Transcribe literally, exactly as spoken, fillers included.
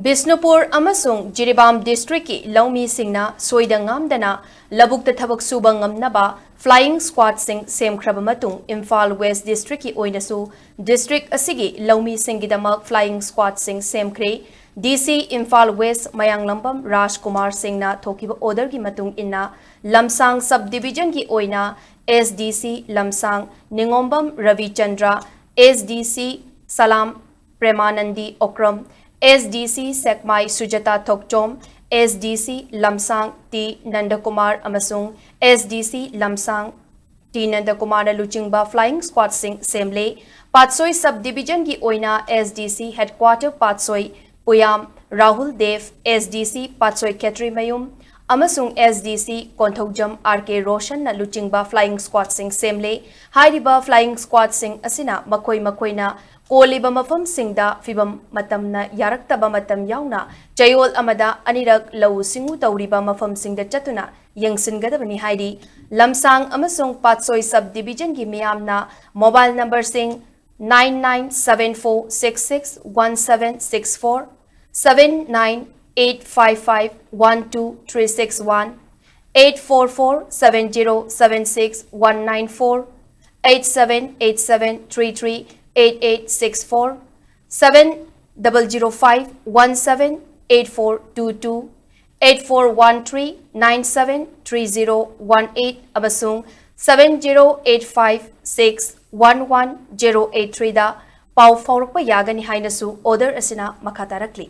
ꯕꯤꯁꯅꯨꯄꯨꯔ ꯑꯃꯁꯨꯡ ꯖꯤꯔꯤꯕꯥꯝ ꯗꯤꯁꯇ꯭ꯔꯤꯛꯀꯤ ꯂꯧꯃꯤꯁꯤꯡꯅ ꯁꯣꯏꯗ ꯉꯥꯝꯗꯅ ꯂꯧꯕꯨꯛꯇ ꯊꯕꯛ ꯁꯨꯕ ꯉꯝꯅꯕ ꯐ꯭ꯂꯥꯏꯌꯤꯡ ꯁ꯭ꯀ꯭ꯋꯥꯗꯁꯤꯡ ꯁꯦꯝꯈ꯭ꯔꯕ ꯃꯇꯨꯡ, ꯏꯝꯐꯥꯜ ꯋꯦꯁ ꯗꯤꯁꯇ꯭ꯔꯤꯛꯀꯤ ꯑꯣꯏꯅꯁꯨ ꯗꯤꯁꯇ꯭ꯔꯤꯛ ꯑꯁꯤꯒꯤ ꯂꯧꯃꯤꯁꯤꯡꯒꯤꯗꯃꯛ ꯐ꯭ꯂꯥꯏꯌꯤꯡ ꯁ꯭ꯀ꯭ꯋꯥꯗꯁꯤꯡ ꯁꯦꯝꯈ꯭ꯔꯦ꯫ ꯗꯤ ꯁꯤ ꯏꯝꯐꯥꯜ ꯋꯦꯁ ꯃꯌꯥꯡꯂꯝꯕꯝ ꯔꯥꯖꯀꯨꯃꯥꯔ ꯁꯤꯡꯅ ꯊꯣꯛꯈꯤꯕ ꯑꯣꯔꯗꯔꯒꯤ ꯃꯇꯨꯡ ꯏꯟꯅ, ꯂꯝꯁꯥꯡ ꯁꯕ ꯗꯤꯕꯤꯖꯟꯒꯤ ꯑꯣꯏꯅ ꯑꯦꯁ ꯗꯤ ꯁꯤ ꯂꯝꯁꯥꯡ ꯅꯤꯉꯣꯝꯕꯝ ꯔꯕꯤꯆꯟꯗ꯭ꯔ, ꯑꯦꯁ ꯗꯤ ꯁꯤ ꯁꯂꯥꯝ ꯄ꯭ꯔꯦꯃꯥꯅꯟꯗꯤ ꯑꯣꯀ꯭ꯔꯝ, ꯑꯦꯁ ꯗꯤ ꯁꯤ ꯁꯦꯛꯃꯥꯏ ꯁꯨꯖꯥꯇꯥ ꯊꯣꯛꯆꯣꯝ, ꯑꯦꯁ ꯗꯤ ꯁꯤ ꯂꯝꯁꯥꯡ ꯇꯤ ꯅꯟꯗꯀꯨꯃꯥꯔ ꯑꯃꯁꯨꯡ ꯑꯦꯁ ꯗꯤ ꯁꯤ ꯂꯝꯁꯥꯡ ꯇꯤ ꯅꯟꯗꯀꯨꯃꯥꯔꯅ ꯂꯨꯆꯤꯡꯕ ꯐ꯭ꯂꯥꯏꯌꯤꯡ ꯁ꯭ꯀ꯭ꯋꯥꯗꯁꯤꯡ ꯁꯦꯝꯂꯦ꯫ ꯄꯥꯠꯁꯣꯏ ꯁꯕ ꯗꯤꯕꯤꯖꯟꯒꯤ ꯑꯣꯏꯅ ꯑꯦꯁ ꯗꯤ ꯁꯤ ꯍꯦꯗꯀ꯭ꯋꯥꯇꯔ ꯄꯥꯠꯁꯣꯏ ꯄꯨꯌꯥꯝ ꯔꯥꯍꯨꯜ ꯗꯦꯕ, ꯑꯦꯁ ꯗꯤ ꯁꯤ ꯄꯥꯠꯁꯣꯏ ꯈꯦꯇ꯭ꯔꯤꯃꯌꯨꯝ ꯑꯃꯁꯨꯡ ꯑꯦꯁ ꯗꯤ ꯁꯤ ꯀꯣꯟꯊꯧꯖꯝ ꯑꯥꯔ ꯀꯦ ꯔꯣꯁꯟꯅ ꯂꯨꯆꯤꯡꯕ ꯐ꯭ꯂꯥꯏꯌꯤꯡ ꯁ꯭ꯀ꯭ꯋꯥꯗꯁꯤꯡ ꯁꯦꯝꯂꯦ꯫ ꯍꯥꯏꯔꯤꯕ ꯐ꯭ꯂꯥꯏꯌꯤꯡ ꯁ꯭ꯀ꯭ꯋꯥꯗꯁꯤꯡ ꯑꯁꯤꯅ ꯃꯈꯣꯏ ꯃꯈꯣꯏꯅ ꯀꯣꯜꯂꯤꯕ ꯃꯐꯝꯁꯤꯡꯗ ꯐꯤꯕꯝ ꯃꯇꯝꯅ ꯌꯥꯔꯛꯇꯕ ꯃꯇꯝ ꯌꯥꯎꯅ ꯆꯌꯣꯜ ꯑꯃꯗ ꯑꯅꯤꯔꯛ ꯂꯧꯎ ꯁꯤꯡꯎ ꯇꯧꯔꯤꯕ ꯃꯐꯝꯁꯤꯡꯗ ꯆꯠꯇꯨꯅ ꯌꯦꯡꯁꯤꯟꯒꯗꯕꯅꯤ ꯍꯥꯏꯔꯤ꯫ ꯂꯝꯁꯥꯡ ꯑꯃꯁꯨꯡ ꯄꯥꯠꯁꯣꯏ ꯁꯕ ꯗꯤꯕꯤꯖꯟꯒꯤ ꯃꯤꯌꯥꯝꯅ mobile ꯅꯝꯕꯔꯁꯤꯡ nine nine seven four six six one seven six four, seven nine eight five five one two three six one, eight four four seven zero seven six one nine four, eight seven eight seven three three eight eight six four, seven double zero five one seven eight four two two, eight four one three nine seven three zero one eight ꯑꯃꯁꯨꯡ seven zero eight five six one one zero eight three ꯗ ꯄꯥꯎ ꯐꯥꯎꯔꯛꯄ ꯌꯥꯒꯅꯤ ꯍꯥꯏꯅꯁꯨ order ꯑꯁꯤꯅ ꯃꯈꯥ ꯇꯥꯔꯛꯂꯤ꯫